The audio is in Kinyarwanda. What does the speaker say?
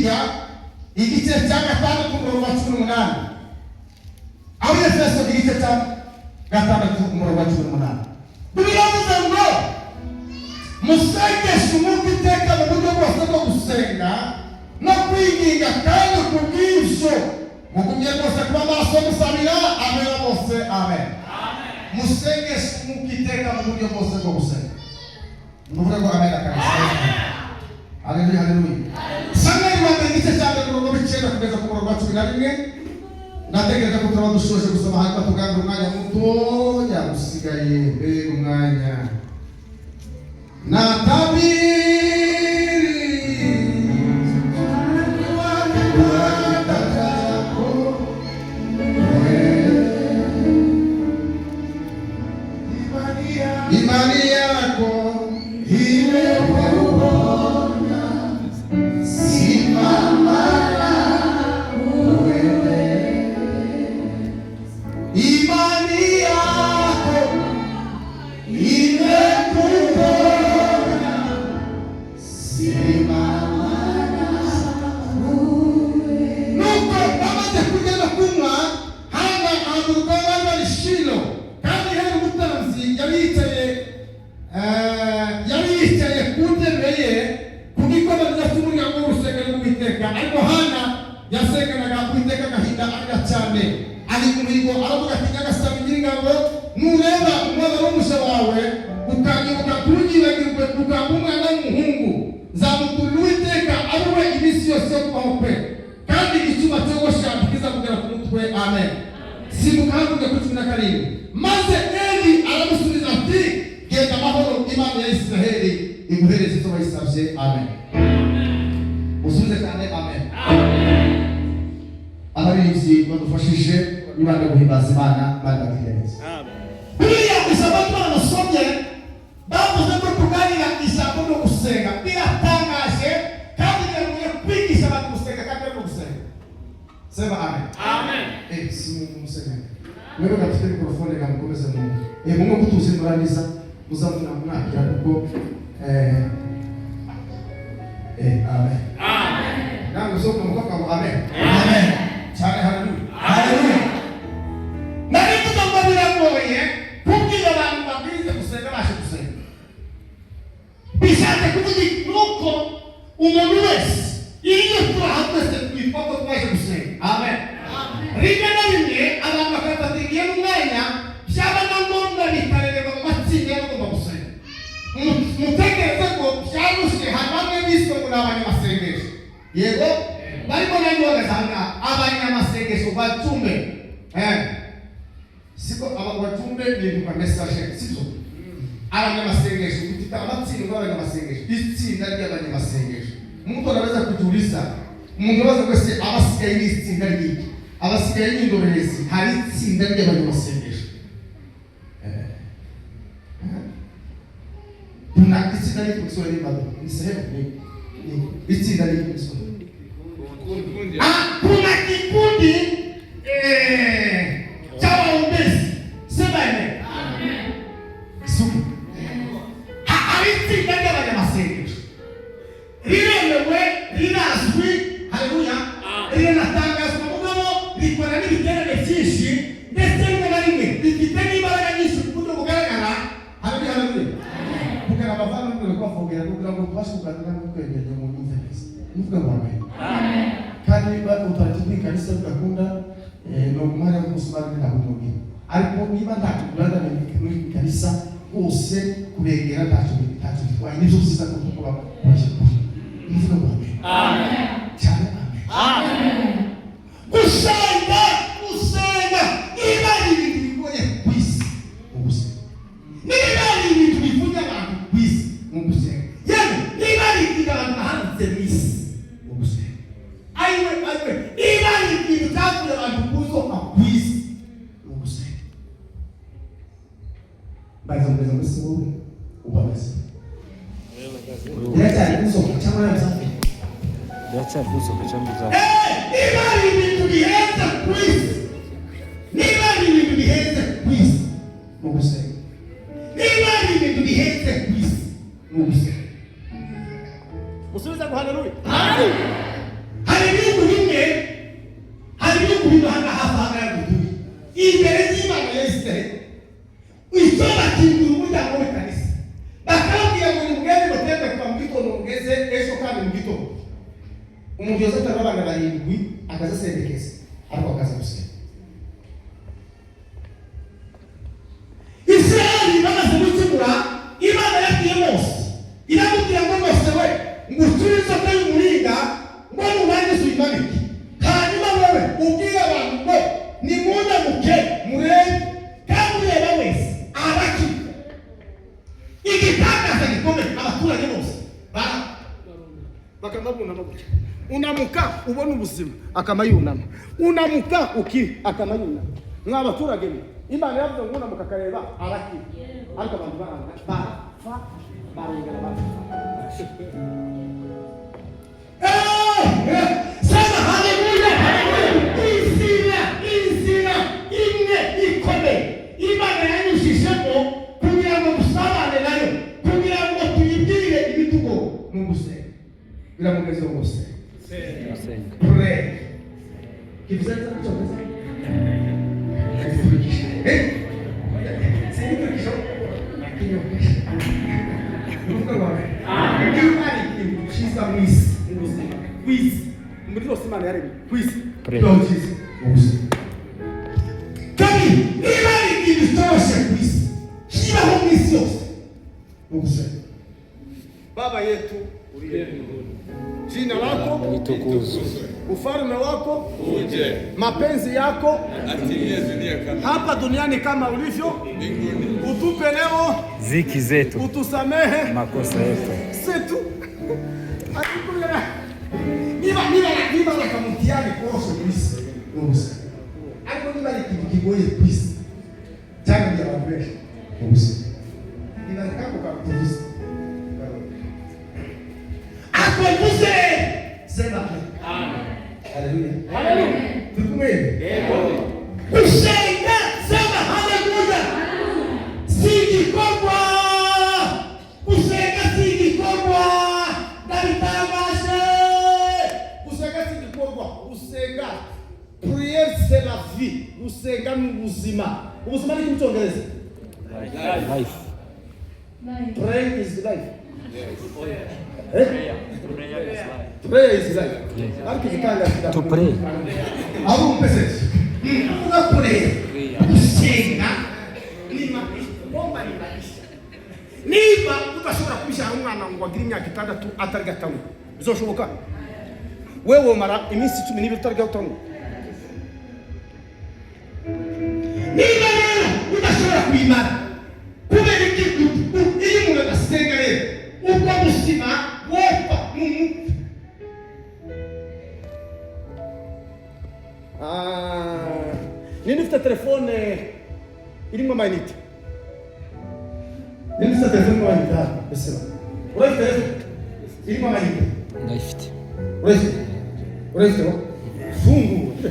Bibiliya, igice cya 6, umurongo wa 18. Abefeso igice cya 6, umurongo wa 18, Bibiliya yavuze ngo musengeshe Umwuka iteka mu buryo bwose bwo gusenga no kwinginga, kandi ku bw'ibyo mugumye rwose kuba maso musabira abera bose. Amen. Musengeshe Umwuka iteka mu buryo bwose bwo gusenga. Nuvuge ngo amen kabisa. Haleluya, haleluya. Samweli wa mbere igice cya 1, umurongo w'9 kugeza ku murongo wa 11. Ndatekereza ko turaba dushoje gusoma, hanyuma tuganira umwanya mutoya usigaye. Mbega umwanya! Natabiri kupata chako. Imani yako imekuponya, simama na uende. Imani yako imekuponya, simama na. Nuko bamaze kurya no kunywa, Hana ahaguruka aho bari bari Shilo. Kandi Heli umutambyi yari yicaye ku ntebe ye ku gikomaniro cy'umuryango w'urusengero rw'Uwiteka. Ariko Hana yasenganaga Uwiteka agahinda, arira cyane, ari umuhigo. Aravuga ati: "Nyagasani Nyiringabo, nureba umubabaro w'umuja wawe, ukanyibuka ntunyibagirwe, ukampa umwana w'umuhungu, nzamuturira Uwiteka ari we iminsi yose yo kubaho kwe, kandi icyuma cyogosha ntikizamugera ku mutwe." Amen. Simbuka hakurya kuri 17. Maze Eli aramusubiza ati: "Genda amahoro, Imana ya Israheli iguhereze icyo wayisabye." Amen. Usubize cyane amen. Abaririmbyi badufashije nibanda guhimbaza Imana, bari bagirire neza. Buriya ijambo ry'Imana nasomye, bavuze ko tuganira ijambo ryo gusenga. Biratangaje kandi biragoye kwigisha abantu gusenga kandi barimo gusenga. Sema amen. Amen. Si musenga mwebwe gafite mikrofone, gamukomeze mu mumwe kutuzi murangiza muza mwakira kuko amen. Amen. Namwe musohoka mukavuga ngo amen. Amen. Cyane, haleluya. Haleluya. Narivuga ngo biragoye kubwira abantu babwirize gusenga bashe gusenga. Bishatse kuvuga iki? Nuko umuntu wese, iyo turaha twese twitwa ko twaje gusenga. Amen. Rimwe na rimwe abantu bakafata igihe n'umwanya, byaba na ngombwa bikarererwa mu matsinda y'abagomba gusenga. Mutekereze ko byarushe. Hari bamwe biswe ngo ni abanyamasengesho. Yego, barimo nanjye uhagaze aha ngaha, abanyamasengesho bacumbe. Siko aba bacumbe ni nka message, sibyo? Abanyamasengesho, dufite amatsinda y'abanyamasengesho, itsinda ry'abanyamasengesho. Mtu anaweza kujiuliza, umuntu abaza ngo ese abasigaye ni itsinda ry'iki? Abasigaye ni indorerezi. Hari itsinda ry'abanyamasengesho. Kuna itsinda ry'iki mu Kiswahili bado ni sehemu ni itsinda ry'iki mu Kiswahili? Ah, kuna kikundi cha waombezi. Sema amen. Suku. Hari itsinda ry'abanyamasengesho, riremewe, rirazwi, haleluya, riranatangazwa, mugabo rikora n'ibiterane byinshi, ndetse rimwe na rimwe rifite n'imbaraga nyinshi ku buryo bugaragara. Haleluya, haleluya. Kugira abavandimwe kubavogera kugira ngo tubashe kuganira no kwegeranya mu nyumve neza. Muvuga ngo amen. Kandi niba utaratibu w'ikanisa bidakunda, ni umwanya wo gusobanurira, ntabwo mubwira. Ariko niba nta kuganira muri kanisa rwose, kubegera ntacyo bitwaye, nibyo byiza kuko kuba kubashya kure. Muvuga ngo amen. Amen. Cyane, amen. Amen. Gusenga, gusenga, niba ari ibintu bigoye ku isi mu gusenga, niba ari ibintu bivunya abantu ku isi mu gusenga, yewe niba ari ikintu abantu bahanditse mu isi mu gusenga, ayiwe ayiwe, niba ari ikintu cyavuye abantu kuzoka ku isi mu gusenga. Mbaza mugeza muri se, wowe ubabaze, biracyari kuzoka cyangwa nabizapfuye? Biracyari kuzoka cyangwa bizapfa? Niba ari ibintu bihenze ku isi, niba ari ibintu bihenze ku isi mu gusenga, niba ari ibintu bihenze ku isi mu gusenga, musubize ngo haleluya. Haleluya. Umuntu yoza atari abana barindwi akazasendekeza, ariko akaza gusenga. Isirayeli bamaze gukemura, Imana yabwiye Mose, iramubwira ngo: "Mose we, ngo uture inzoka y'umuringa, ngo nurangiza uyimanike, hanyuma wowe ubwire abantu ngo nimunamuke murebe, kandi ureba wese arakira." Igitangaza gikomeye, abaturage bose bara Bakamabunama gutya. Unamuka ubona ubuzima, akama yunama. Unamuka ukiri, akama yunama. Mwa baturage mwe, Imana yavuze ngo unamuka akareba arakira, ariko abantu baranga, barapfa, barongera barapfa. Sema haleluya! Inzira imwe ikomeye Imana yanyujijemo kugira ngo dusabane nayo, kugira ngo tuyibwire ibitugora, ni ugusenga. Biramugeze ngo gusenga. Gusenga. Pray. Kivuze neza mu Cyongereza? Kivugisha. Eh? Sinivugisha. Kinyokesha. Uvuga ngo amen. Niba hari ikintu cyiza mu isi, Mu buzima, ku isi, muri zose Imana yaremye ku isi, Pray. kibaho cyiza mu buzima. Kabiri, niba hari ikintu kitoroshye ku isi, kibaho mu isi yose, ni ugusenga. Baba yetu uliye mbinguni, jina lako Litukuzwe. Ufalme wako uje, mapenzi yako atimie dunia kama hapa duniani kama ulivyo mbinguni. Utupe leo Ziki zetu. Utusamehe Makosa yetu. setu. Niba ari akamutiyani koroshe mu isi, ni ugusenga. Ariko niba ari ikintu kigoye ku isi cyananiye abantu benshi, ni ugusenga. Niba ari kako kakuvuze ako mvuze, sema amen. Haleluya! Turi kumwe? Gusenga, sema haleluya, si igikorwa. Gusenga si igikorwa, ndabitangaje. Gusenga si igikorwa. Gusenga, prier, c'est la vie. Gusenga ni ubuzima. Ubuzima ni iki mu Cyongereza? Life. Pray is life. Eh? Prayer is life. Ariko igitangaje To pray. Aho umpeseje kuvuga kure, gusenga ni maisha, bomba ni maisha. Niba udashobora kubyara umwana ngo agire imyaka 6 atarya atanywa, bizoshoboka? Wewe umara iminsi 12 utarya utanywa? Niba rero udashobora kuyimara, kubera iki? Iyo umuntu adasenga rero, ubwo buzima wopfa mu mupfu. Ah, ninde ufite telefone irimo amayinite? Ninde ufite telefone irimo amayinite hano? Ese urayifite rero irimo amayinite? Ndayifite. Urayifite? Urayifite wo? Fungura.